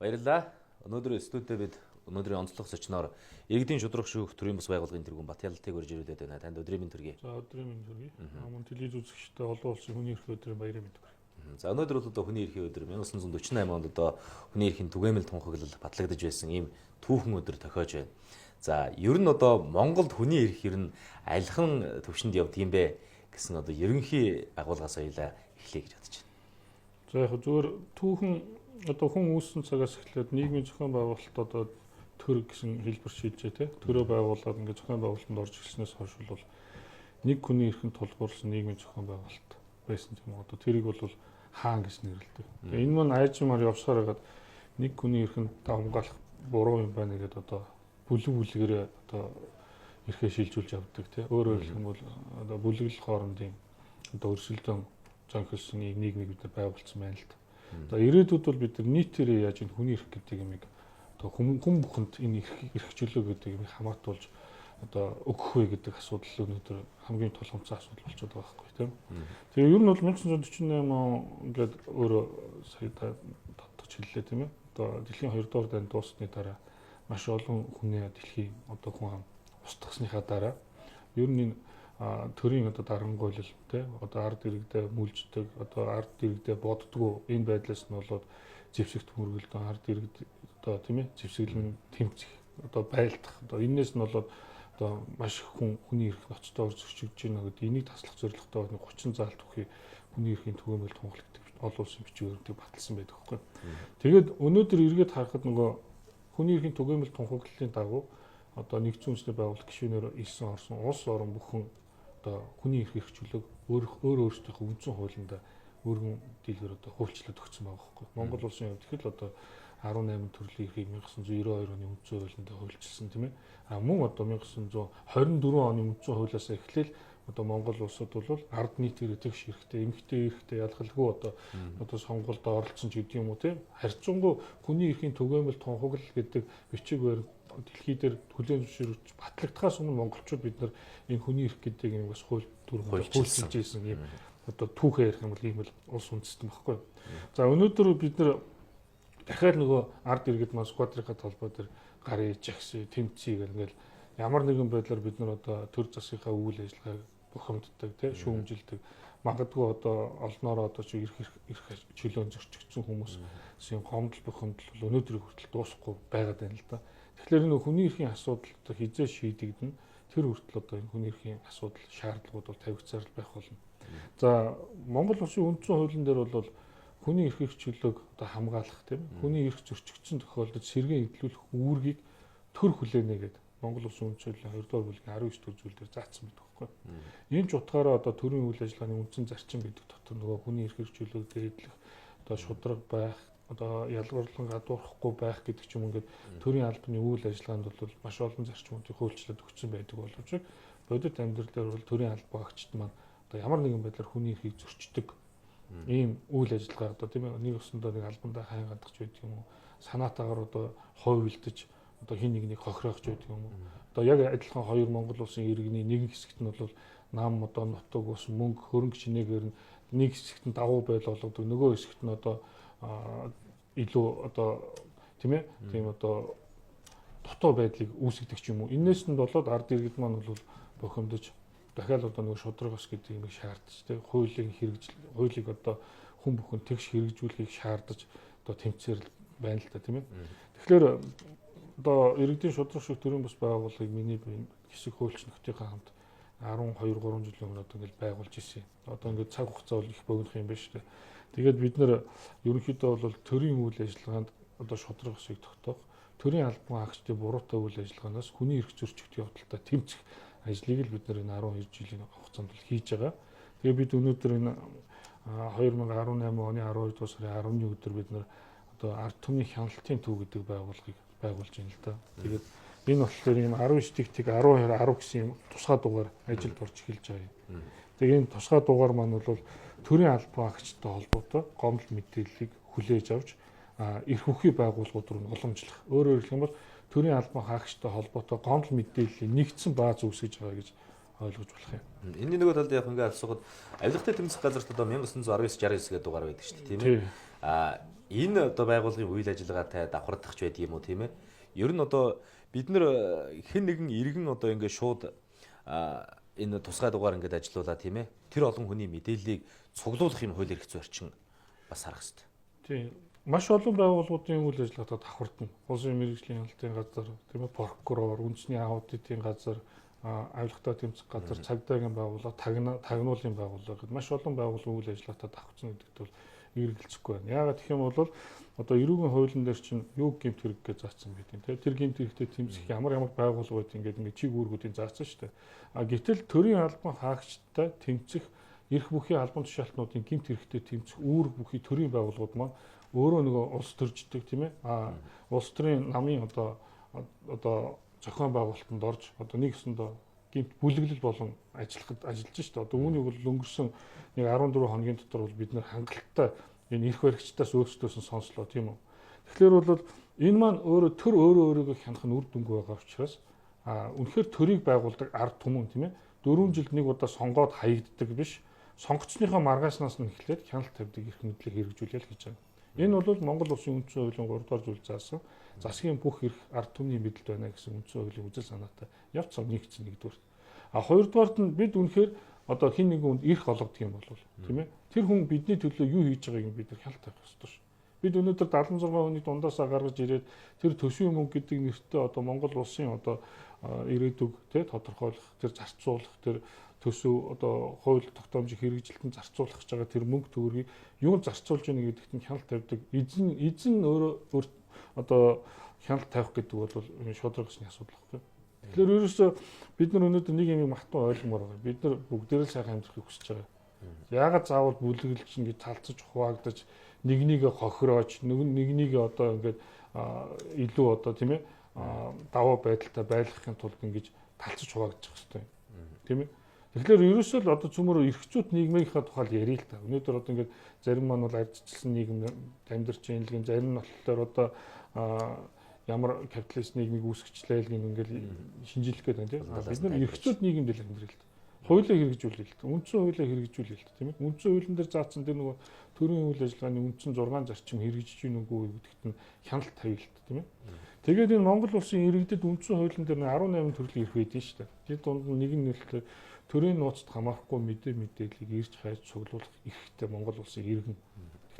Баярлалаа. Өнөөдөр студид бид өнөөдрийн онцлог зочноор иргэдийн шударга шүүх төрийн бас байгууллагын тэргүүн Батялтыг урьж ирүүлээд байна. Танд өдрийн мэнд төргий. За, өдрийн мэнд төргий. Мөн телевиз үзэгчдэд олон улсын хүний эрхийн өдрийн баярын мэнд хүргэе. За, өнөөдөр бол одоо хүний эрхийн өдөр, 1948 онд одоо хүний эрхийн түгээмэл тунхаглал батлагдаж байсан ийм түүхэн өдөр тохиож байна. За, ер нь одоо Монголд хүний эрх ер нь алихан төвшөнд явдаг юм бэ гэсэн одоо ерөнхий агуулгаас хоёлаа эхлэе гэж бодож байна. За, яг зөвхөн түүхэн одоо хүн үүссэн цагаас эхлээд нийгмийн зохион байгуулалт одоо төр гэсэн хэлбэр шилжээ те. Төрөө байгуулад ингээд зохион байгуулалтанд орж ирснээс хойш бол нэг хүний эрхэнд тулгуурласан нийгмийн зохион байгуулалт байсан юм. Одоо тэрийг бол хаан гэж нэрлэдэг. Энэ маань айжмаар явсаар хагаад нэг хүний эрхэнд давмгаалах буруу юм байна гэдээ одоо бүлэг бүлгэрээ одоо эрхээ шилжүүлж явдаг те. Өөрөөр хэлэх юм бол одоо бүлэглэл хоорондын одоо өрсөлдөөн зөнхөлсөн нийгмийг бид нар байгуулсан байна л да. Одоо ирээдүйд бол бид нар нийтээрээ яаж энэ хүний эрх гэдэг юмыг одоо хүн бүхэнд энэ эрх чөлөө гэдэг юмыг хамаатуулж одоо өгөх вэ гэдэг асуудал өнөөдөр хамгийн тулгамдсан асуудал болчиход байгаа байхгүй тийм. Тэгээ ер нь бол 1948 он ингээд өөрөө сая тодтогч хэллээ тийм ээ. Одоо дэлхийн 2 дугаар дайн дууссаны дараа маш олон хүний дэлхийн одоо хүн ам устгасныхаа дараа ер нь энэ төрийн одоо дарангуйлал тий одоо ард иргэдээ мүлждэг, одоо ард иргэдээ боддгоо энэ байдлаас нь болоод зэвсэгт мөргөлдөн ард иргэд одоо тийм ээ зэвсэглэн тэмцэх одоо байлдах одоо энээс нь болоод одоо маш их хүн хүний эрх ноцтой зөрчигдөж байна гэдэг энийг таслах зорилготой 30 заалт бүхий хүний эрхийн түгээмэл тунхагладаг олон улсын бичиг баримтыг баталсан байдаг байхгүй. Тэгээд өнөөдөр эргээд харахад нөгөө хүний эрхийн түгээмэл тунхаглалын дагуу одоо нэгдсэн үндэсний байгууллага гишүүнээр ирсэн орсон улс орон бүхэн одоо хүний эрх чөлөөг өөр өөрсдийнхөө үндсэн хуулиндаа өргөн дийлгээр одоо хуульчлаад өгсөн байгаа байхгүй. Монгол улсын хувьд тэгэхээр л одоо 18 төрлийн эрхийг 1992 оны үндсэн хуулинд хуульчилсан тийм ээ. А мөн одоо 1924 оны үндсэн хуулиас эхлээл одоо Монгол улсад бол ард нийтээр тэгш эрхтэй, эмэгтэй эрхтэй ялгалгүй одоо сонгуульд оролцсон ч гэдэг юм уу тийм. Харьцангуй хүний эрхийн түгээмэл тунхаглал гэдэг бичиг баримт дэлхий дээр хүлээн зөвшөөрч батлагдахаас өмнө монголчууд бид нар энэ хүний эрх гэдэг юм бас хууль дүрмээр хуульчилж ирсэн юм одоо түүхээ ярих юм бол ийм л улс үндэстэн баггүй. За, өнөөдөр бид нар дахиад нөгөө ард иргэд маань сквадрынхаа толгой дээр гарын жагсъя, тэмцъя гэх ингээл ямар нэгэн байдлаар бид нар одоо төр засгийнхаа үйл ажиллагааг бухимддаг, тий, шүүмжилдэг. Магадгүй одоо олноороо одоо чи эрх чөлөөн зөрчигдсөн хүмүүсийн гомдол бухимдал бол өнөөдрийг хүртэл дуусахгүй байгаад байна л да. Тэгэхээр энэ хүний эрхийн асуудал одоо хизээ шийдэгдэнэ, тэр хүртэл одоо энэ хүний эрхийн асуудал шаардлагууд бол тавигдсаар л байх болно. За, Монгол улсын үндсэн хуулийн дээр бол хүний эрх чөлөөг одоо хамгаалах тийм хүний эрх зөрчигдсөн тохиолдолд сэргээн эдлүүлэх үүргийг төр хүлээнэ гэдэг Монгол улсын үндсэн хуулийн 2 дугаар бүлгийн 19 дугаар зүйл дээр заасан байдаг байхгүй. Энэ ч утгаараа одоо төрийн үйл ажиллагааны үндсэн зарчим гэдэг дотор нөгөө хүний эрх чөлөөг дээдлэх, одоо шударга байх, одоо ялгуурлан гадуурхахгүй байх гэдэг ч юм ингээд төрийн албаны үйл ажиллагаанд бол маш олон зарчмуудыг хуульчлаад өгсөн байдаг боловч бодит амьдрал дээр бол төрийн албан агчид маань одоо ямар нэгэн байдлаар хүний эрхийг зөрчдөг ийм үйл ажиллагаа одоо тийм ээ нэг өсөндөө нэг албандаа хайн гадагч байдаг юм уу, санаатаагаар одоо хувилдаж одоо хин нэгнийг хохироох байдаг юм уу. Одоо яг адилхан хоёр Монгол улсын иргэний нэг хэсэгт нь бол нам одоо нутаг ус мөнгө хөрөнгө чинээгээр нь нэг хэсэгт нь дагуу байдал болгодог, нөгөө хэсэгт нь одоо илүү одоо тийм ээ тийм одоо дутуу байдлыг үүсгдэг ч юм уу. Энээс нь болоод ард иргэд маань бол бухимдаж дахиад одоо нөгөө шударга ус гэдэг юмыг шаардаж тийм хуулийн хэрэгжил хуулийг одоо хүн бүхэн тэгш хэрэгжүүлэхийг шаардаж одоо тэмцээр байна л та тийм ээ. Тэгэхээр одоо иргэдийн шударга шүүх төрийн бус байгууллагыг миний хэсэг хуульч нөхдийнхээ хамт 12 3 жилийн өмнө одоо ингээл байгуулж ирсэн. Одоо ингээд цаг хугацаа бол их богино юм байна шүү дээ. Тэгээд бид нар ерөнхийдөө бол төрийн үйл ажиллагаанд одоо шударга ёсыг тогтоох, төрийн албан агчдын буруутай үйл ажиллагаанаас хүний эрх зөрчигдөх явдалтай тэмцэх ажлыг л бид нар энэ 12 жилийн хугацаанд бол хийж байгаа. Тэгээ бид өнөөдөр энэ 2018 оны 12 дугаар сарын 11 өдөр бид нар одоо ард түмний хяналтын төв гэдэг байгууллагыг байгуулж байна л да. Тэгээд энэ болохоор ийм 19 тэг тэг 12 10 гэсэн юм тусгай дугаар ажилд орж эхэлж байгаа юм. Тэгээ энэ тусгай дугаар маань бол төрийн албан агчтай холбоотой гомдол мэдээллийг хүлээж авч эрх бүхий байгууллагууд руу уламжлах. Өөрөөр хэлэх юм бол төрийн албан хаагчтай холбоотой гомдол мэдээллийн нэгдсэн бааз үүсгэж байгаа гэж ойлгож болох юм. Энэний нөгөө талд яг ингээд асуухад авилгатай тэмцэх газарт одоо 1919 69 гэдэг дугаар байдаг шүү дээ, тийм ээ. Аа Энэ одоо байгууллагын үйл ажиллагаатай давхардах ч байдаг юм уу, тийм ээ? Ер нь одоо бид нар хэн нэгэн иргэн одоо ингээд шууд энэ тусгай дугаар ингээд ажилуулаа, тийм ээ? Тэр олон хүний мэдээллийг цуглуулах юм хууль эрх зүйн орчин бас харах хэрэгтэй. Тийм. Маш олон байгууллагуудын үйл ажиллагаатай давхардана. Улсын мэргэжлийн хяналтын газар, тийм ээ, прокурор, үндэсний аудитын газар, авилгатай тэмцэх газар, цагдаагийн байгууллага, тагнуулын байгууллага гэдэг маш олон байгууллагын үйл ажиллагаатай давхцсан гэдэгт бол эргэлзэхгүй байна. Яагаад гэх юм бол одоо эрүүгийн хуулийн дээр чинь юу гэмт хэрэг гэж заасан байдаг тийм. Тэр гэмт хэрэгтэй тэмцэх ямар ямар байгууллага байд ингээд ингээд чиг үүргүүдийн заасан шүү дээ. А гэтэл төрийн албан хаагчтай тэмцэх эрх бүхий албан тушаалтнуудын гэмт хэрэгтэй тэмцэх үүрэг бүхий төрийн байгууллагууд маань өөрөө нөгөө улс төрждөг, тийм ээ. А улс төрийн намын одоо зохион байгуулалтанд орж одоо нэг өсөндөө гэмт бүлэглэл болон ажиллахад ажиллаж шүү дээ. Одоо үүнийг бол өнгөрсөн нэг 14 хоногийн дотор бол бид нэр хангалттай энэ эрх баригчдаас өөрсдөөс нь сонслоо, тийм үү. Тэгэхээр бол энэ маань өөрөө төр өөрөө өөрийгөө хянах нь үр дүнгүй байгаа учраас үнэхээр төрийг байгуулдаг ард түмэн, тийм ээ. 4 жилд нэг удаа сонгоод хаягддаг биш. Сонгогчныхоо маргааснаас нь эхлээд хяналт тавьдаг эрх мэдлийг хэрэгжүүлээл гэж байна. Энэ бол Монгол улсын үндсэн хуулийн 3 дугаар зүйл заасан засгийн бүх эрх ард түмний мэдэлд байна гэсэн үндсэн хуулийн үзэл санаатай явц нэгдсэн нэгдүгээр. А хоёрдугаарт нь бид үнэхээр одоо хин нэгэн хүнд эрх олгодог юм бол, тийм ээ. Тэр хүн бидний төлөө юу хийж байгааг нь бид нар хяналт тавих ёстой шүү. Бид өнөөдөр 76 хүний дундаасаа гаргаж ирээд тэр төсвийн мөнгө гэдэг нэртэй одоо Монгол улсын одоо ирээдүг тий тодорхойлох, тэр зарцуулах, тэр төсөв одоо хууль тогтоомжийг хэрэгжилтэнд зарцуулах гэж байгаа тэр мөнгө төгрөгийг юунд зарцуулж байна гэдэгт нь хяналт тавьдаг. Эзэн өөрөө одоо хяналт тавих гэдэг бол шударга ёсны асуудал байхгүй. Тэгэхээр ерөөсөө бид нар өнөөдөр нэг юм матан ойлгомоор байгаа. Бид нар бүгдээрээ л сайхан амьдрахыг хүсэж байгаа. Яагаад заавал бүлэглэж ингэж талцаж хуваагдаж нэг нэгэ хохироож нэг нэгэ одоо ингээд илүү одоо тийм ээ даваа байдалтай байлгахын тулд ингэж талцаж хуваагдчих хэвээр тийм ээ. Тэгэхээр ерөөсөө л одоо цөмөр эрх зүйт нийгмийнхаа тухай л ярил л та. Өнөөдөр одоо ингээд зарим маань бол ардчилсан нийгэм амьдарч байна л гэн, зарим нь болохоор одоо ямар капиталист нийгмийг үүсгэчлээ л гэн ингээд шинжилэх гээд байна тийм. Бид нар эрх зүйт нийгэмд л амьдрал л. Хуулийг хэрэгжүүлээ л. Үндсэн хуулийг хэрэгжүүлээ л тийм ээ. Үндсэн хуулийн дээр заасан тэр нөгөө төрийн үйл ажиллагааны үндсэн 6 зарчим хэрэгжиж гин үгүй гэдэгт нь хяналт тавья л тийм ээ. Тэгээд энэ Монгол улсын иргэдэд үндсэн хуулийн дээр 18 төрлийн эрх байдэн шүү дээ. Тэр дунд нь нэг нь нөлөө төрийн нууцд хамаарахгүй мэдээллийг ирж хайж цуглуулах эрхтэй Монгол улсын иргэн.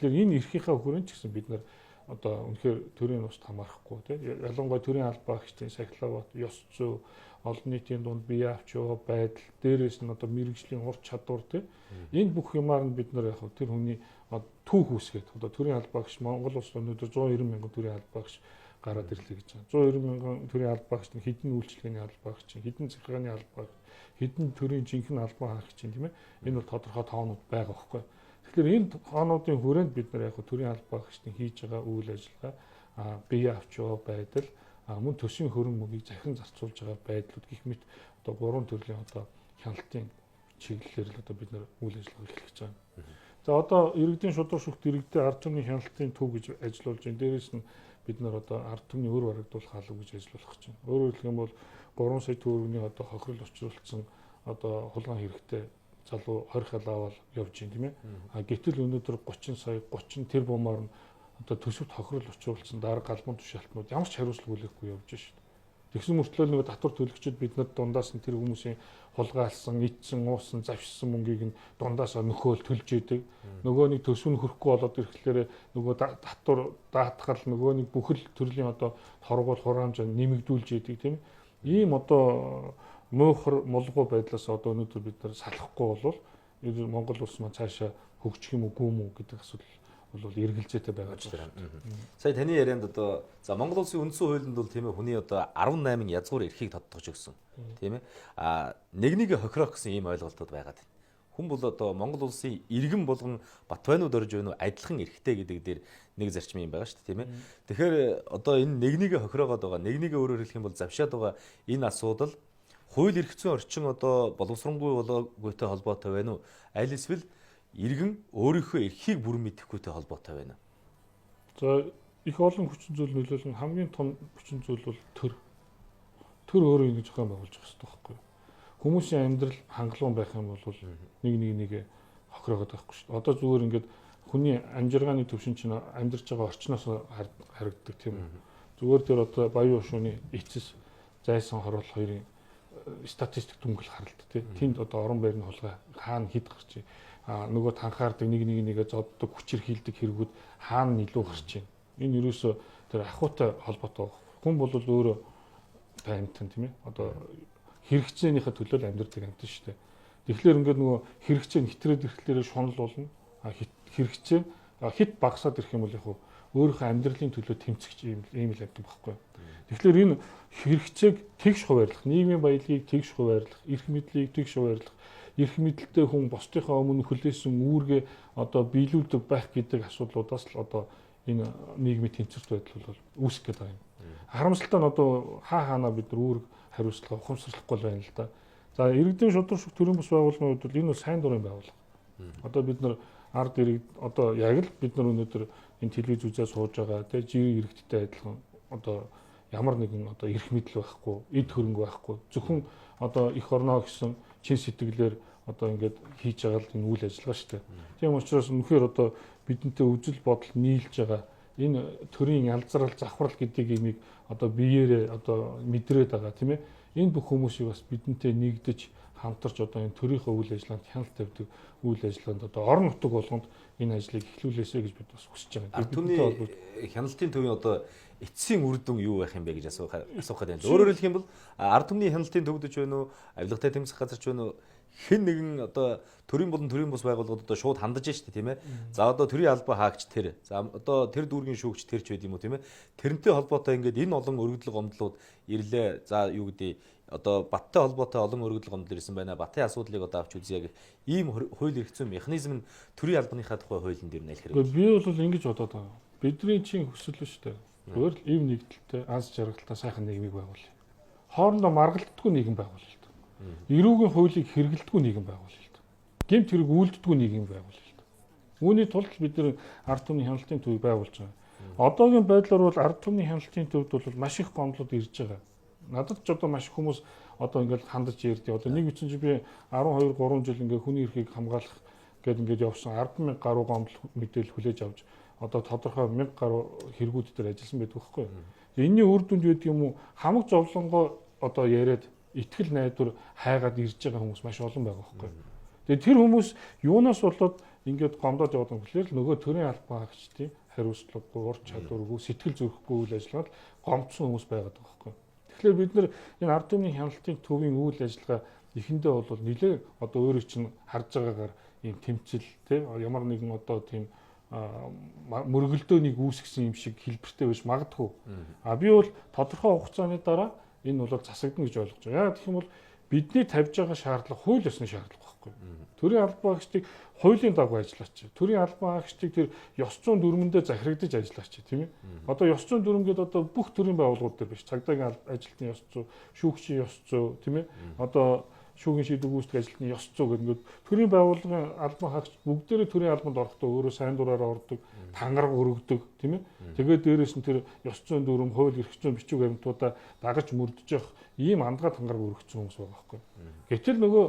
Тэгэхээр энэ эрхийнхаа хүрээнд ч гэсэн бид нар одоо үнэхээр төрийн нууцд хамаарахгүй тийм ялангуяа төрийн албаа агчдын сахилгабат, ёс зүй, олон нийтийн дунд бие авч яваа байдал, дээрээс нь одоо мэрэгжлийн ур чадвар тийм энэ бүх юмар нь бид нар яг тэр хүний түүх үүсгээд одоо төрийн албаа агч Монгол улс өнөөдөр 190 мянган төрийн албаа агч гараад ирлээ гэж байна. 190 мянган төрийн албаа агч нь хэдэн үйлчилгээний албаа агч, хэдэн захиргааны албаа агч, хэдэн төрийн жинхэнэ албан агч тийм ээ. Энэ бол тодорхой тоонууд байгаа байхгүй. Тэгэхээр энэ тоонуудын хүрээнд бид нар яг төрийн албан агчдын хийж байгаа үйл ажиллагаа, бие авч яваа байдал, мөн төсвийн хөрөнгө мөнгийг захин зарцуулж байгаа байдлууд гэх мэт одоо гурван төрлийн одоо хяналтын чиглэлээр л одоо бид нар үйл ажиллагаа эхлэх гэж байгаа. За одоо иргэдийн шударга шүүхт иргэдийн ард түмний хяналтын төв гэж ажиллуулж байна. Дээрээс нь бид нар одоо ард түмний өр барагдуулах алба гэж ажиллуулах гэж байна. Өөрөөр хэлэх юм бол 3 сая төгрөгийн одоо хохирол учруулсан одоо хулгайн хэрэгтэй залуу 20 хал аваад явж байна тийм ээ. А гэтэл өнөөдөр 30 сая 30 тэрбумаар нь одоо төсөвт хохирол учруулсан дарга галбан тушаалтнууд ямар ч хариуцлага хүлээхгүй явж байна шүү дээ. Тэгсэн мөртлөө нөгөө татвар төлөгчид бид нар дундаас нь тэр хүмүүсийн хулгайлсан, ичсэн, уусан, завшсан мөнгийг нь дундаасаа нөхөөл төлж идэг. Нөгөө нэг төсөв нь хөрөхгүй болоод ирэхлээр нөгөө татвар даатгал нөгөө нэг бүхэл төрлийн одоо торгуул хураамж нэмэгдүүлж идэг тийм ээ. Ийм одоо муухар мулгуу байдлаас одоо өнөөдөр бид нар салахгүй болвол Монгол улс маань цаашаа хөгжих юм уу юм уу гэдэг асуудал бол эргэлзээтэй байгаа ч байна. Сая таны ярианд одоо за Монгол улсын үндсэн хуулинд бол тийм ээ хүний одоо 18 язгуур эрхийг тодтогч өгсөн. Тийм ээ. А нэг нэг хохироох гэсэн ийм ойлголтууд байгаад байна. Хүн бол одоо Монгол улсын иргэн болгон Батбайнууд орж байна уу адилхан эрхтэй гэдэг дээр нэг зарчим юм байгаа шүү дээ, тийм ээ. Тэгэхээр одоо энэ нэг нэгэ хохироогоод байгаа, нэг нэгэ өөрөөр хэлэх юм бол завшаад байгаа энэ асуудал хууль эрх зүйн орчин одоо боловсронгуй болоогүйтэй холбоотой байна уу? Аль эсвэл иргэн өөрийнхөө эрхийг бүрэн мэдэхгүйтэй холбоотой байна. За их олон хүчин зүйл нөлөөлнө. Хамгийн том хүчин зүйл бол төр. Төр өөрөө ингэж зохион байгуулж явах хэрэгтэй байхгүй юу? Хүмүүсийн амьдрал хангалуун байх юм бол нэг нэгэ хохироогоод байхгүй шүү дээ. Одоо зүгээр ингээд Хүний амжиргааны төвшин чинь амьдарч байгаа орчноос харагддаг, тийм үү. Зүгээр тэр одоо баян ушууны эцэс зайсан хороол хоёрын статистик дүнгэл харалт, тийм. Тэнд одоо орон байрны хулгай хаана хэд гарч, нөгөө танхаардаг, нэг нэгээ зоддог, хүчирхийлдэг хэрэгүүд хаана илүү гарч байна. Энэ ерөөсөө тэр ахуйтай холбоотой. Хүн бол өөрөө амьтан, тийм ээ. Одоо хэрэгцээнийхээ төлөө л амьдардаг амьтан шүү дээ. Тэгэхээр ингээд нөгөө хэрэгцээ нь хэтрээд ирэхлээрээ шунал болно. Хэрэгцээ хит багасаад ирэх юм бол яг өөрийнхөө амьдралын төлөө тэмцэгч ийм л амьтан байхгүй. Тэгэхээр энэ хэрэгцээг тэгш хуваарлах, нийгмийн баялагийг тэгш хуваарлах, эрх мэдлийг тэгш хуваарлах, эрх мэдэлтэй хүн бусдынхаа өмнө хүлээсэн үүргээ одоо биелүүлдэг байх гэдэг асуудлуудаас л одоо энэ нийгмийн тэнцвэрт байдал бол үүсэх гээд байгаа юм. Харамсалтай нь одоо хаа хаанаа бид нар үүрэг хариуцлага ухамсарлахгүй байна л да. За, иргэдийн шударга шүүх төрийн бус байгууллагын хувьд бол энэ бол сайн дурын байгууллага. Одоо бид нар ард иргэд одоо яг л бид нар өнөөдөр энэ телевиз үзээ сууж байгаа, тий, жирийн иргэдтэй адилхан одоо ямар нэгэн одоо эрх мэдэл байхгүй, эд хөрөнгө байхгүй. Зөвхөн одоо эх орноо гэсэн чин сэтгэлээр одоо ингээд хийж байгаа л энэ үйл ажиллагаа шүү дээ. Тийм учраас үнэхээр одоо бидэнтэй үзэл бодол нийлж байгаа, энэ төрийн ялзрал, завхрал гэдэг имийг одоо биеэрээ одоо мэдрээд байгаа, тийм ээ. Энэ бүх хүмүүсийг бас бидэнтэй нэгдэж хамтарч одоо энэ төрийнхөө үйл ажиллагаанд хяналт тавьдаг үйл ажиллагаанд одоо орон нутаг болгонд энэ ажлыг эхлүүлээсэй гэж бид бас хүсэж байгаа. Ард түмний хяналтын төвийн одоо эцсийн үр дүн юу байх юм бэ гэж асуух гэдэг. Өөрөөр хэлэх юм бол ард түмний хяналтын төвдөж байна уу, авилгатай тэмцэх газар ч байна уу, хэн нэгэн одоо төрийн болон төрийн бус байгууллагууд одоо шууд хандаж штэ, тийм ээ. За, одоо төрийн албан хаагч тэр. За, одоо тэр дүүргийн шүүгч тэр ч байд юм уу, тийм ээ. Тэрнтэй холбоотой ингээд энэ олон өргөдөл гомдлууд ирлээ. За, юу гэдэг, одоо Баттай холбоотой олон өргөдөл гомдол ирсэн байна. Батын асуудлыг одоо авч үзье гэх ийм хууль эрх зүйн механизм нь төрийн албаныхаа тухай хуулинд ер нь аль хэрэг. Би бол ингэж бодоод байгаа. Бидний чинь хүсэл шүү дээ. Зүгээр л ив нэгдэлтэй, аз жаргалтай сайхан нийгмийг байгуулъя. Хоорондоо маргалддаггүй нийгэм байгуулъя. Эрүүгийн хуулийг хэрэглэдэггүй нийгэм байгуулъя л да. Гэмт хэрэг үйлддэггүй нийгэм байгуулъя л да. Үүний тулд бид нар ард түмний хяналтын төвийг байгуулж байгаа. Одоогийн байдлаар бол ард түмний хяналтын төвд бол маш их гомдлууд ирж байгаа. Надад ч одоо маш их хүмүүс одоо ингээд хандаж ярьдаг. Одоо нэг үчин чи би 12 3 жил ингээд хүний эрхийг хамгаалах гээд ингээд явсан 10,000 гаруй гомдол мэдээлэл хүлээж авч одоо тодорхой 1000 гаруй хэрэгүүд дээр ажилласан байдаг байхгүй юу. Энэний үр дүнд байдаг юм уу, хамаг зовлонгоо одоо яриад итгэл найдвар хайгаад ирж байгаа хүмүүс маш олон байгаа байхгүй. Тэгээ тэр хүмүүс юунаас болоод ингээд гомдоод яваад байгаа юм гэхлээр нөгөө төрийн албан хаагчдын хариуцлагагүй, ур чадваргүй, сэтгэл зүрэхгүй үйл ажиллагаанд гомдсон хүмүүс байгаад байгаа байхгүй. Тэгэхээр бид нар энэ ард түмний хяналтын төвийн үйл ажиллагаа эхэндээ бол нэлээ одоо өөрөө чинь харж байгаагаар ийм тэмцэл, тий, ямар нэгэн одоо тийм мөргөлдөөнийг үүсгэсэн юм шиг хэлбэртэй байж магадгүй. А би бол тодорхой хугацааны дараа энэ бол засагдана гэж ойлгож байгаа. Яагаад гэх юм бол бидний тавьж байгаа шаардлага хууль ёсны шаардлага байхгүй. Төрийн албан хаагчдыг хуулийн дагуу ажиллаач. Төрийн албан хаагчдыг тэр ёс зүйн дүрмэндээ захирагдаж ажиллаач, тийм ээ. Одоо ёс зүйн дүрм гэдэг одоо бүх төрийн байгууллагууд дээр биш. Цагдаагийн ажилтны ёс зүй, шүүгчийн ёс зүй, тийм ээ. Одоо шүүхийн шийдвэр гүйцэтгэх ажилтны ёс зүй гэдэг ингээд төрийн байгууллагын албан хаагч бүгдээрээ төрийн албанд орохдоо өөрөө сайн дураараа ордог, тангараг өргөдөг, тийм ээ. Тэгээд дээрээс нь тэр ёс зүйн дүрм, хууль эрх зүйн бичиг баримтуудаа дагаж мөрдөж явах ийм андгаа тангараг өргөцсөн хүмүүс байгаа байхгүй. Гэтэл нөгөө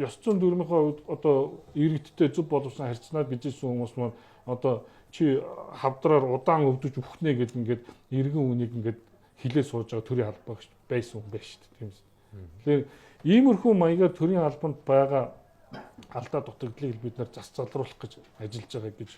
ёс зүйн дүрмийнхаа хувьд одоо иргэдтэй зөв боловсон харьцнаад гэжсэн хүмүүс маань одоо чи хавдраар удаан өвдөж үхнэ гэд ингээд иргэн үнийг ингээд хилээ сууж байгаа төрийн албан байсан хүн байж шүү дээ, тийм үү. Тэгэхээр иймэрхүү маягаар төрийн албанд байгаа алдаа дутагдлыг бид нар зас залруулах гэж ажиллаж байгаа гэж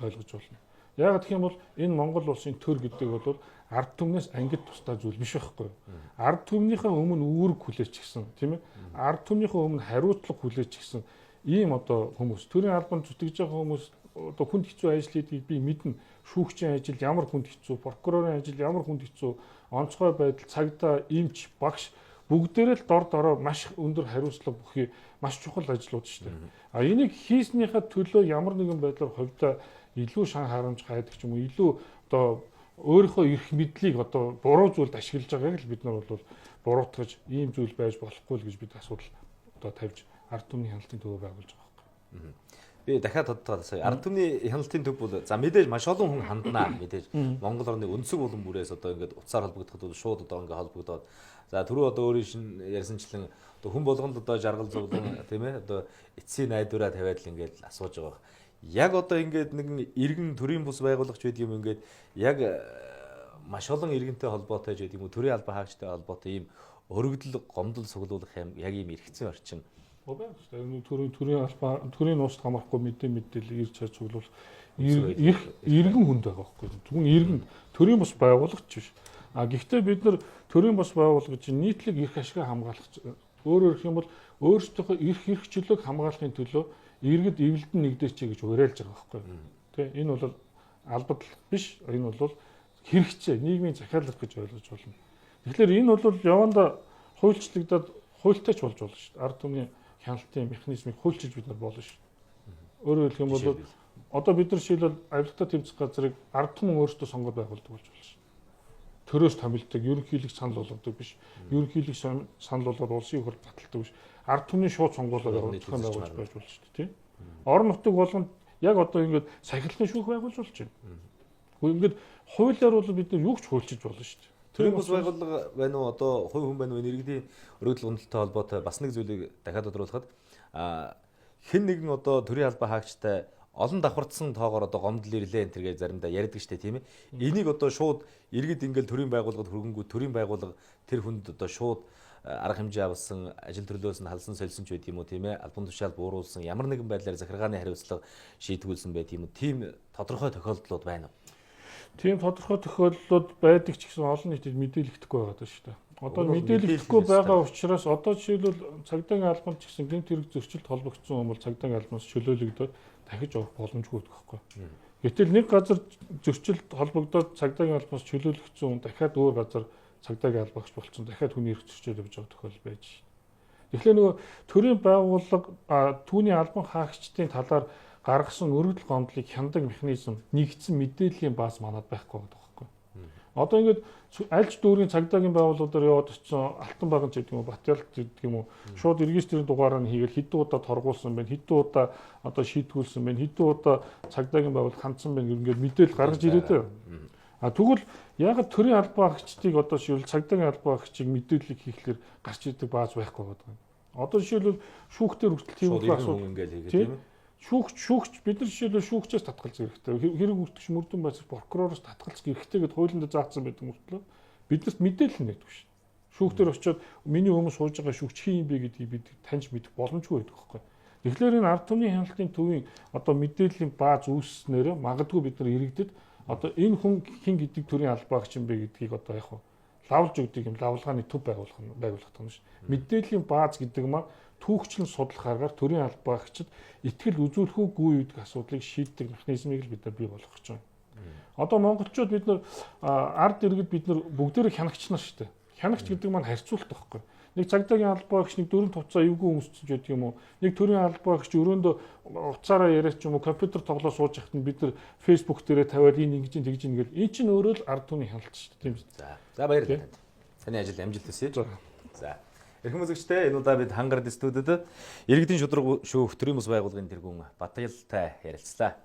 ойлгож байна. Яагаад гэх юм бол энэ Монгол улсын төр гэдэг бол ард түмнээс ангид тусдаа зүйл биш байхгүй. Ард түмнийхээ өмнө үүрэг хүлээч гисэн, тийм ээ. Ард түмнийхээ өмнө хариуцлага хүлээч гисэн ийм одоо хүмүүс, төрийн албанд зүтгэж байгаа хүмүүс одоо хүнд хэцүү ажил хийдгийг би мэднэ. Шүүгчийн ажил ямар хүнд хэцүү, прокурорын ажил ямар хүнд хэцүү, онцгой байдал, цагдаа, эмч, багш бүгдээрээ л дор дороо маш өндөр хариуцлага бүхий маш чухал ажлууд шүү дээ. А энийг хийснийхээ төлөө ямар нэгэн байдлаар хувьдаа илүү шан харамж хайдаг ч юм уу, илүү одоо өөрийнхөө эрх мэдлийг одоо буруу зүйлд ашиглаж байгааг л бид нар бол буруутгаж ийм зүйл байж болохгүй л гэж бид асуудал одоо тавьж ард түмний хяналтын төвөө байгуулж байгаа байхгүй. Би дахиад тодтоод сая ард түмний хяналтын төв бол за мэдээж маш олон хүн ханднаа, мэдээж Монгол орны өнцөг булан бүрээс одоо ингээд утсаар холбогдоход бол шууд одоо ингээд холбогдоод, за түрүү одоо өөрийн шин ярьсанчлан одоо хүн болгонд одоо жаргал зовлон, тийм ээ, одоо эцсийн найдвараа тавиад л ингээд асууж байгаа. Яг одоо ингээд нэгэн иргэн төрийн бус байгуулагч байдаг юм ингээд яг маш олон иргэнтэй холбоотой ч гэдэг юм уу, төрийн албан хаагчтай холбоотой ийм өргөдөл гомдол суглуулах юм яг ийм эргэцэн орчин байна шүү дээ. Төрийн албан төрийн нууцд хамаарахгүй мэдээлэл ирж чад цуглуул иргэн хүнд байгаа байхгүй. Зөвхөн иргэн төрийн бус байгуулагч биш. А гэхдээ бид нар төрийн бус байгууллага чинь нийтлэг эрх ашигаа хамгаалах, өөрөөр хэлэх юм бол өөрсдийнхөө эрх чөлөөг хамгаалахын төлөө иргэд эвлэлдэн нэгдээч гэж уриалж байгаа байхгүй. Тэ, энэ бол албадлах биш, энэ бол хэрэгцээ, нийгмийн захиалга гэж ойлгож байна. Тэгэхээр энэ бол яванда хуульчлагдаад хуультай ч болж болно шүү дээ. Ард түмний хяналтын механизмыг хуульчилж бид нар болно шүү дээ. Өөрөөр хэлэх юм бол одоо бид нар жишээлбэл авилгатай тэмцэх газрыг ард түмэн өөрсдөө сонгоод байгуулдаг болж болно шүү. Төрөөс томилдог, ерөнхийлөгч санал болгодог биш. Ерөнхийлөгч санал болгоод улсын их хурл баталдаг биш. Ард түмний шууд сонгуулиар зохион байгуулж байж болно шүү дээ, тийм. Орон нутаг болгонд яг одоо ингээд сахилгын шүүх байгуулж болж байна. Гэхдээ ингээд хуулиар бол бид нар юу ч хуульчилж болно шүү дээ. Төрийн бус байгууллага байна уу, одоо хувь хүн байна уу, энэ иргэдийн өргөдөл гомдолтой холбоотой бас нэг зүйлийг дахиад тодруулахад хэн нэгэн одоо төрийн албан хаагчтай олон давхардсан тоогоор одоо гомдол ирлээ энэ төргээ заримдаа ярьдаг штэ, тийм ээ. Энийг одоо шууд иргэд ингээл төрийн байгууллагад хөргөнгүү төрийн байгууллага тэр хүнд одоо шууд арга хэмжээ авсан, ажил төрлөөс нь халсан сольсон ч байд юм уу, тийм ээ. Албан тушаал бууруулсан, ямар нэгэн байдлаар захиргааны хариуцлага шийтгүүлсэн байд юм уу? Тийм тодорхой тохиолдлууд байна уу? Тийм тодорхой тохиолдлууд байдаг ч гэсэн олон нийтэд мэдээлэгдэхгүй байгаа даа шүү дээ. Одоо мэдээлэгдэхгүй байгаа учраас одоо жишээлбэл цагдаагийн албанд ч гэсэн гэмт хэрэг зөрчилд холбогдсон хүн бол цагдаагийн албанаас чөлөөлөгдөөд дахиж явах боломжгүй гэдэг байхгүй. Гэтэл нэг газар зөрчилд холбогдоод цагдаагийн албанаас чөлөөлөгдсөн хүн дахиад өөр газар цагдаагийн албагч болцсон, дахиад хүний эрх зөрчил явж байгаа тохиолдол байж шин. Тэгэхээр нөгөө төрийн байгууллага түүний албан хаагчдын талаар гаргасан өргөдөл гомдлыг хяндаг механизм, нэгдсэн мэдээллийн бааз манад байхгүй байгаа байхгүй. Одоо ингээд альж дүүргийн цагдаагийн байгууллагуудаар яваад очисон Алтан баган ч гэдэг юм уу, Батялт гэдэг юм уу, шууд регистрийн дугаараа нь хийгээл хэдэн удаа торгуулсан байна, хэдэн удаа одоо шийтгүүлсэн байна, хэдэн удаа цагдаагийн байгууллага хандсан байна гэх ингээд мэдээлэл гаргаж ирээд байна. А тэгвэл яагаад төрийн албан хаагчдыг одоо жишээлбэл цагдаагийн албан хаагчийг мэдээллийг хийхлээр гарч ирдэг бааз байхгүй байгаа юм. Одоо жишээлбэл шүүхтэр хүртэл тийм асуудал ингээл хийгээд тийм ээ. Шүүгч бид нар жишээлбэл шүүгчээс татгалзах хэрэгтэй. Хэрэг үртгэж мөрдөн байцах прокуророос татгалзах хэрэгтэй гэдээ хуулинд заасан байдаг мөртлөө биднэрт мэдээлэл нэгдэх шин. Шүүхтэр очиод миний өмнө сууж байгаа шүүгч хин юм бэ гэдгийг бид таньж мэдэх боломжгүй байдаг байхгүй. Тэгэхээр энэ ард түмний хяналтын төвийн одоо мэдээллийн бааз үүсснээр магадгүй бид нар иргэдэд одоо энэ хүн хэн гэдэг төрийн албаагч юм бэ гэдгийг одоо яг лавлж өгдөг юм лавлгааны төв байгуулах юм шин. Мэдээллийн бааз гэдэг маань түүхчлэн судлах аргаар төрийн албаагчид итгэл үзүүлэх үгүй гэдэг асуудлыг шийддэг механизмыг л бид нар бий болгох гэж байна. Одоо монголчууд бид нар ард иргэд бид нар бүгдээрээ хянагч нар шүү дээ. Хянагч гэдэг маань харьцуулт байхгүй. Нэг цагдаагийн албаагч нэг дөрөв хувцас эвгүй өмссөн ч гэдэг юм уу. Нэг төрийн албаагч өрөөндөө утсаараа яриач юм уу, компьютер тоглоо сууж байхад нь бид нар Facebook дээрээ тавиад энэ ингэж тэгж ин гэл. Энэ чинь өөрөө л ард түмний хяналт шүү дээ. Тийм үү. За баярлалаа танд. Таны ажил амжилт хүсье. За. Эрхэм үзэгчдээ, энэ удаа бид Хангард студид иргэдийн шударга шүүх төрийн бус байгууллагын тэргүүн Батялтай ярилцлаа.